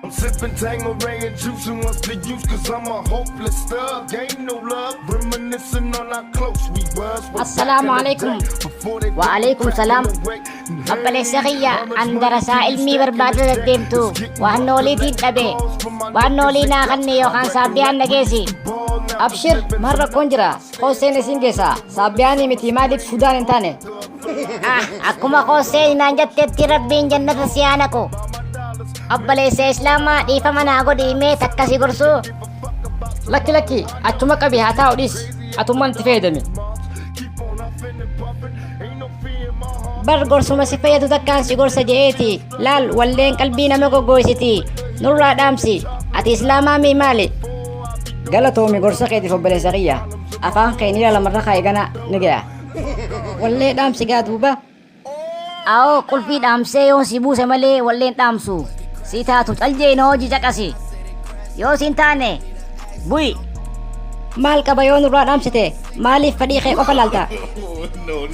I'm sipping Tanqueray and juice, and what's the use? 'Cause I'm a hopeless thug. Ain't no love. Reminiscing on how close we was. Way back Assalaamu in the alaikum. day, before they Wa put the alaikum crack in salaam. the way. And Obboleessa hey, kiyya how much an money darasaa you ilmii stacking barbaada today? deddeemtu It's getting waan rough to nooliitiin let dhabe calls from my waan niggas noolii they naa got. kanne I yookaan reckon saabbiyaan that we dhageessi. used to ball, now the Abshir, living's maal rakkoon jira? Qooseen isin geessa. Saabbiyaanii miti, maaliif Sudaan hin taane? Ah, akkuma qooseen naan jettetti rabbiin jannata si haa naqu. Obboleessa Islaamaa, dhiifama naa godhi, mee takka si gorsuu. Lakki lakki, achuma qabi, haa taa'u, dhiisi. Atummaan itti fayyadami. Bar gorsuma si fayyadu takkaan si gorsa je'eeti. Laal, walleen qalbii nama goggooysiti. Nurraa dhaamsi. Ati Islaamaa mii maali? Galatoomi gorsa keetiif, obboleessa kiyya. Afaan kee ni lamarra kaa'e gana ni gaya. Wallee dhaamsi gaa duuba. Awoo, qulfii dhaamsee yoon si buuse malee walleen dhaamsu. Si taatu caljee na hojii caqasi. Yoo siin taane bu'i. Maal qaba yoo nurraa dhaamsite? Maaliif fedhii kee qofa laalta?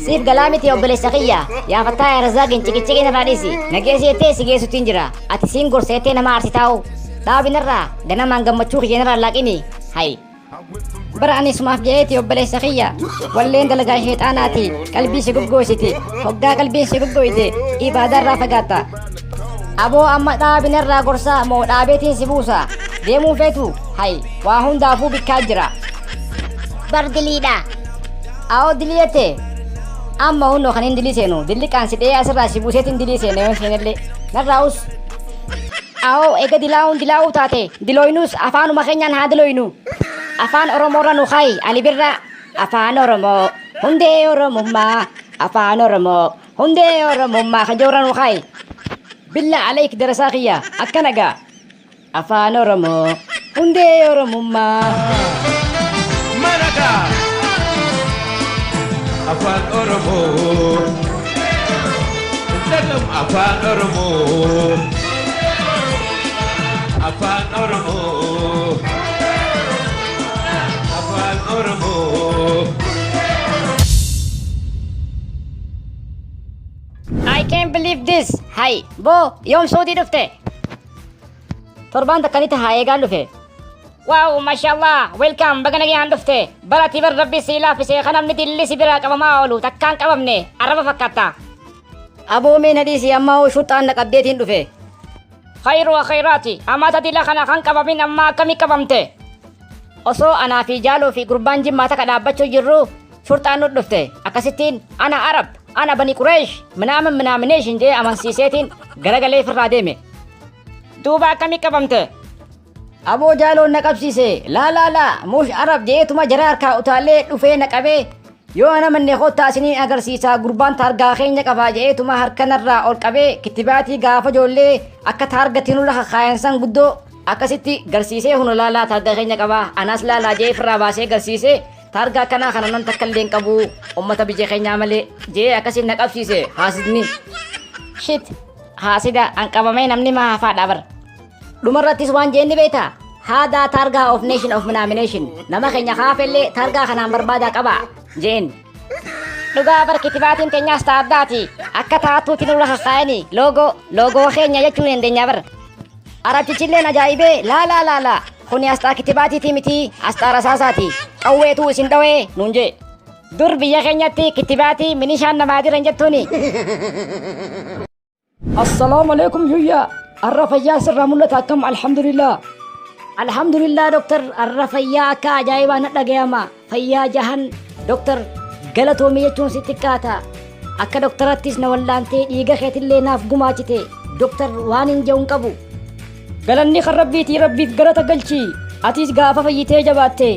Siif galaa miti, obboleessa kiyya. Yaafattaa yaa Razzaaqin ciqiciqin irraa dhiisi. Nageessi jettee si geessuttiin jira. Ati siin gorseettee nama arsitaa'u. Dhaabinarraa ganamaan gammachuu kiyyanirraa laaqini. Hay. Bara ani sumaaf je'eeti, obboleessa kiyya. Walleen dalagaa sheexaanaati. Qalbii si goggoysiti. Hoggaa qalbiin si goggoyte ibaadaarraa fagaatta. Aboo, amma dhaabinarraa gorsaa moo dhaabeetiin si buusa? Deemuun feetu? Hay, waa hundaafuu bikkaa jira. Bar diliidha. Awoo, dilii jette? Amma hunnoo kan hin dilii seenu dilli qaansi dhee asirraa si buuseetiin dilii seene yoon seenellee. Narraa us. Awoo, eega dilaa'uun dilaa'uu taate, dilooynus afaanuma keenyaan haa dilooynu. Afaan Oromoorra nu kaayi Ali Birraa. Afaan Oromoo hundee Oromummaa. Afaan Oromoo hundee Oromummaa kan joorra nu kaayi. Billa aleek, darasaa kiyya, akkana gaa. Afaan Oromoo hundee Oromummaa. Managa Afaan Oromoo Dagam Afaan Oromoo Afaan Oromoo Afaan Oromoo. I can't believe this. Hay, boo, yoom Suudii dhufte? Torbaan takkanitti haa eegaan dhufe. Wow, mashallah. Welcome, baga nagayaan dhufte. Barati bar rabbi si laaffise kan namni dilli si biraa qabamaa oolu takkaan qabamne arraba fakkaata. Aboo, mee na dhiisi, ammaa hoo shurxaan na qabdeetiin dhufe. Khayru wa khayraati. Amata dila kana kan qabamin amma akkami qabamte? Osoo anaa fi jaaloo fi gurbaan Jimmaa takka dhaabbachuu jirru shurxaan nu dhufte. Akkasittiin ana Arab, ana Bani Qureesh, minaamin minaamineeshin jee amansiiseetiin garagalee firraa deeme. Duuba akkami qabamte? Aboo, jaaloon na qabsiise. Laa laa laa, mush Arab jeetuma jara harkaa utaalee dhufee na qabee, yoo ana manne kottaa isiniin agarsiisaa, gurbaan taargaa keenya qabaa jeetuma harkanarraa ol qabee kittibaatii gaafa ijoollee akka taargatti nurra kakaayan san guddoo akkasitti garsiisee, hunu laalaa, taargaa keenya qabaa, anas laalaa jee firraa baasee garsiisee, taargaa akkanaa kana nan takka illee hin qabu ummata biyya keenyaa malee jee akkasiin na qabsiise haasidni. Shit. Haasida an qabamee namni maa hafaadha bar. Dhumarrattis waan jeenni beektaa? Haadaa taargaa of nation of nomination. Nama keenya kaafellee taargaa kanaan barbaadaa qaba jeen. Dhugaa bar kitibaatiin teenyaas taaddaati. Akka taatuutti nurra kakaayani loogoo loogoo keenya jechuun dandeenya bar. Arabtichilleen ajaa'ibee, laa laa laa laa, kuni asxaa kitibaatiiti miti, asxaa rasaasaati, qawweetu isin dhawee nuun jee. Dur biyya keenyatti kitibaatii minishaan namaa jiran jettuuni. Assalaamu alaikum yuyyaa. Arra fayyaa sirraa mul'ata, akkam? Alhamdulillah. Alhamdulillah doktar, arra fayyaa akka ajaa'ibaa na dhagayama. Fayyaa jahan doktar, galatoomii jechuun si xiqqaata. Akka doktarattis na wallaantee dhiiga keetillee naaf gumaachite. Doktar, waan hin jedhu hin qabu. Galanni kan rabbiitii, rabbiif galata galchi. Atis gaafa fayyitee jabaatte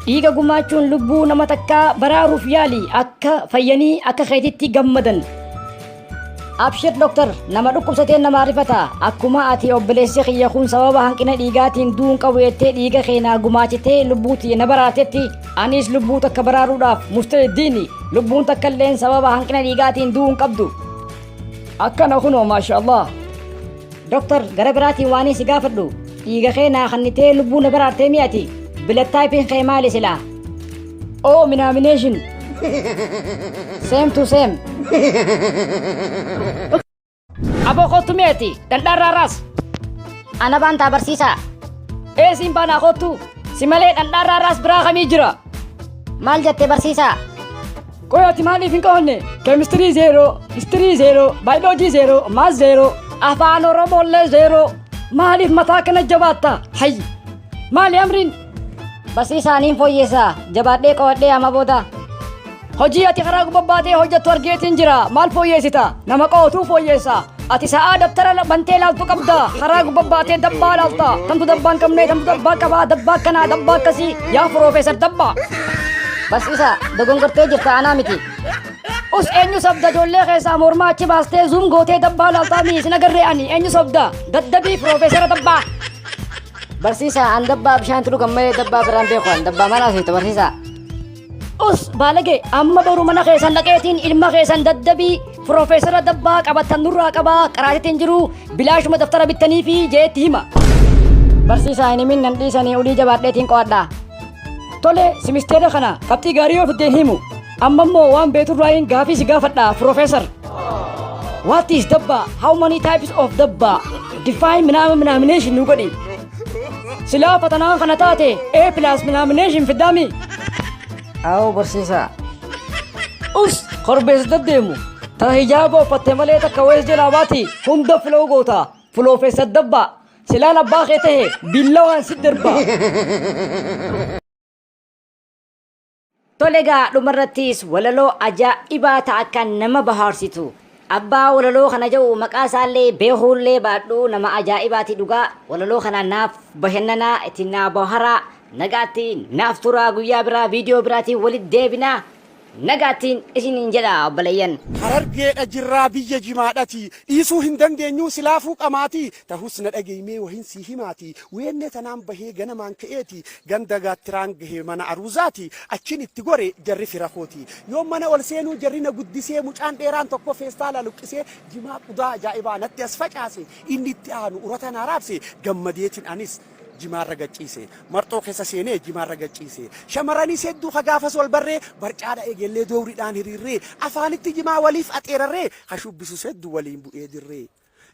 dhiiga gumaachuun lubbuu nama takkaa baraaruuf yaali, akka fayyanii akka keetitti gammadan. Abshir doktar, nama dhukkubsateen nama rifata. Akkuma ati obboleessi kiyya kun sababa hanqina dhiigaatiin du'uun qabu jettee dhiiga keenaa gumaachitee lubbuuti na baraartetti, anis lubbuu takka baraaruudhaaf musta'iddiini, lubbuun takka illeen sababa hanqina dhiigaatiin du'uun qabdu. Akkana kunoo, maasha Allah. Doktar, gara biraatiin waan si gaafadhu, dhiiga kee naa kannitee lubbuu na baraartee mi'ati. Blood typeiin kee maali silaa? Oh, minaamination. Same to same. Aboo, kottu mi'ati dhandhaarraa raas. Ana baantaa barsiisaa? Ee siin baanaa kottu. Si malee dhandhaarraa irraas biraa kamii jira? Maal jette barsiisaa? Qoy ati maaliif hin qo'anne? Keemistirii zeeroo, histirii zeeroo, baayoloojii zeeroo, maas zeeroo, afaan Oromoollee zeeroo. Maaliif mataa kana jabaatta? Hayyi! Maali amriin? Barsiisaa niin fooyyeessa. Jabaadhee qo'adhee amma booda. Hojii ati karaa gubbaa baatee hojjettu argeetiin jira. Maal fooyyeessita? Nama qo'atuu fooyyeessa. Ati sa'aa dabtara bantee laaltu qabda. Karaa gubbaa baatee dabbaa laalta. Tamtu dabbaa hin qabne, tamtu dabbaa qabaa, dabbaa akkanaa, dabbaa akkasii. Yaa Piroofeesar dabbaa. Barsiisaa, dogongortee jirta anaa miti. Us eenyu sobda ijoollee keessaa mormaa achi baastee zuum gootee dabbaa laaltaa mii sin agarree ani eenyu sobda. Daddabii Piroofeesara dabbaa. Barsiisaa, an dabbaa bishaantu dhugan malee dabbaa biraan beeku an dabbaa mana asiitu barsiisaa. Us baalage amma boru mana keessan dhaqeetiin ilma keessan daddabii piroofeesara dabbaa qabattan nurraa qabaa qaraatiitiin jiru bilaashuma daftara bittanii fi jeetti hima. Barsiisaa hin himin nan dhiisanii ulii jabaadheetiin qo'adha. Tole simisteera kana qabxii gaarii yoo fiddeen himu amma immoo waan beeturraayin gaafii si gaafadha piroofeesar. What is dabba? How many types of dabba? Define minaamin minaamination nu godhi. Silaa fatanaan kana taate A plus minaamination fiddaami. Awo barsiisaa. Us korbeessa deddeemu. Ta hijaaba uffatte malee takka wees jalaa baati hunda filoo goota. Piroofeesar dabbaa. Silaan abbaa kee tahe billawaan si darba. Tole egaa dhumarrattis walaloo ajaa'ibaa ta'a kan nama bahaarsitu. Abbaa walaloo kana jedhu maqaa isaallee beekuullee baadhu nama ajaa'ibaati dhugaa walaloo kana naaf bashannanaa itti naa boharaa nagaatti naaf turaa guyyaa biraa viidiyoo biraatiin walitti deebinaa Nagaattiin isiniin jedha obboleeyyan. Harargeedha jirraa biyya jimaadhati dhiisuu hin dandeenyuu silaafuu qamaati tahus na dhageyi mee wahin sii himaati weennee tanaan bahee ganamaan ka'eeti ganda gaattiraan gahe mana aruuzaati achin itti gore jarri fira kooti yoon mana ol seenuu jarri na guddisee mucaan dheeraan tokko feestaala luqqisee jimaa qudaa ajaa'ibaa natti as facaase inni itti aanu urata naa raabse gammadeetin anis jimaarra gad ciise. Marxoo keessa seenee jimaarra gad ciise. Shamaranis hedduu ka gaafas wal barree barcaadha eegellee doowridhaan hiriirree afaanitti jimaa waliif axeerarree ka shubbisus hedduu waliin bu'ee dirree.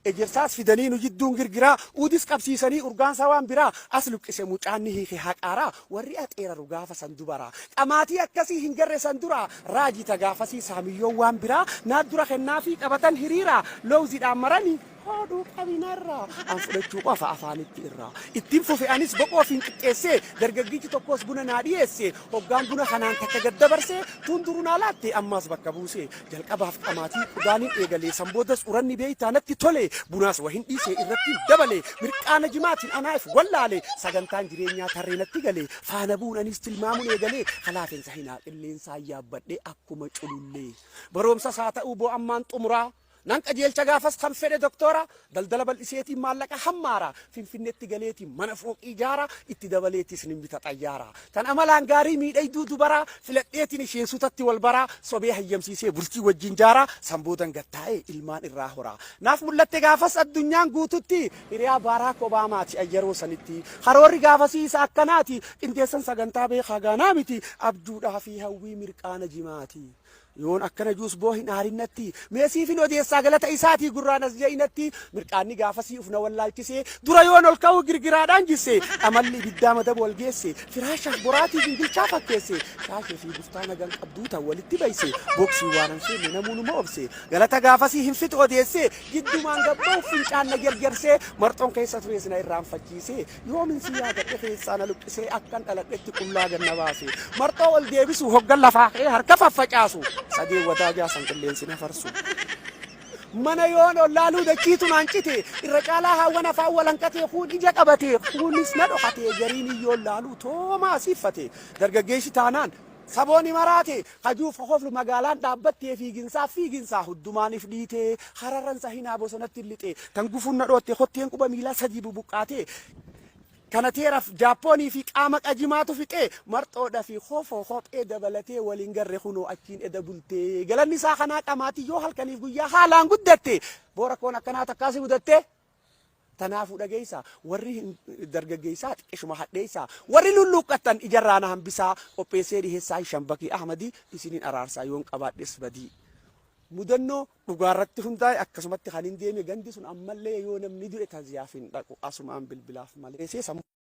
Ejersaas fidanii nu jidduun girgiraa uudis qabsiisanii urgaansaa waan biraa as luqqise mucaan ni hiike haqaaraa warri axeeraru gaafa san dubaraa. Qamaatii akkasii hin garre san duraa raajii ta gaafasii saamiyyoon waan biraa naat dura kennaafii qabatan hiriiraa loowzidhaan maranii Haadhoo qabi narraa. An fudhachuu qofa afaanitti irraa. Ittin fufe anis boqoo ofiin qixxeessee dargaggichi tokkos buna naa dhiyeesse. Hoggaan buna kanaan takka gad dabarse tuun duruu naa laatte ammaas bakka buuse. Jalqabaaf qamaatii qudaanin eegale san boodas uranni beeytaa natti tole. Bunaas wahin dhiise irrattin dabale. Mirqaana jimaatiin anaa if wallaale. Sagantaan jireenyaa tarree natti gale. Faana bu'uun anis tilmaamun eegale. Kalaafensa hinaa qilleensaan yaabbadhe akkuma culullee. Baroomsas haa ta'uu boo ammaan xumuraa. Nan qajeelcha gaafas kan fedhe doktoora, daldala bal'iseetiin maallaqa hammaara, Finfinnetti galeetiin mana fooqii ijaara, itti dabaleetis nin bita xayyaara. Tan amalaan gaarii miidhayduu dubaraa, filadheetiin isheen suutatti wal baraa, sobee hayyamsiisee bultii wajjin jaara, san boodan gad taa'ee ilmaan irraa hora. Naaf mul'atte gaafas addunyaan guututti, hiriyaa Baaraak Obaamaati an yeroo sanitti. Karoorri gaafasii isa akkanaati, qindeessan sagantaa beekaa gaanaa miti, abjuudhaa fi hawwii mirqaana jimaati. Yoon akkana juus boo hin aarin natti Mee siifin odeessaa galata isaatii gurraan as ja'i natti Mirqaanni gaafasii uf na wallaalchisee Dura yoon ol ka'u girgiraadhaan jisse Amalli ibiddaa madaba wal geesse Firaashaaf boraatii gingilchaa fakkeesse Shaashee fi guftaa nagan qabduu tan walitti bayse Boksii waanan seenne namuu numa obse Galata gaafasii hin fixu odeessee Jiddumaan gad bahuuf fincaan na jerjersee Marxoon keessa tures na irraanfachiisee Yoomin si yaadadhe keessaa na luqqisee akkan dhaladhetti qullaa gad na baase. Marxoo ol deebisu hoggan lafaa ka'ee harka faffacaasu sadeen wadaajaa san qilleensi na farsu. Mana yoon ol laaluu dachiitu naan cite irra caalaa haawwan afaan wal hanqatee kuun ija qabate kuunis na dhokate gariin yoon laaluu toomaa siffate dargaggeessi taanaan Sabooni maraate, kajuuf ka koflu magaalaan dhaabbattee fiiginsaaf fiiginsaa huddumaan if dhiite, hararran sahinaa bosonatti lixe, tan gufuun na dhootte kotteen quba miilaa sadii bubuqqaate, kana teeraf Jaappoonii fi qaama qajimaatu fixe, marxoodha fi kofoo kophee dabalatee wal hin garre kunoo achiin eda bultee. Galanni isaa kanaa qamaatii yoo halkaniif guyyaa haalaan guddatte, boo rakkoon akkanaa takkaa si mudattee? Tanaafuu dhageeysaa, warri hin dargaggeeysaa xiqqishuma hadheeysaa, warri lulluuqqattan ijarraa na hambisaa, qopheessee dhiheessaa Shambakii Ahmadii isinin araarsaa yoon qabaadhes badii. Mudannoo dhugaarratti hundaa'e akkasumatti kan hin deeme gandi sun ammallee yoo namni du'e taziyaaf hin dhaqu asumaan bilbilaaf malee.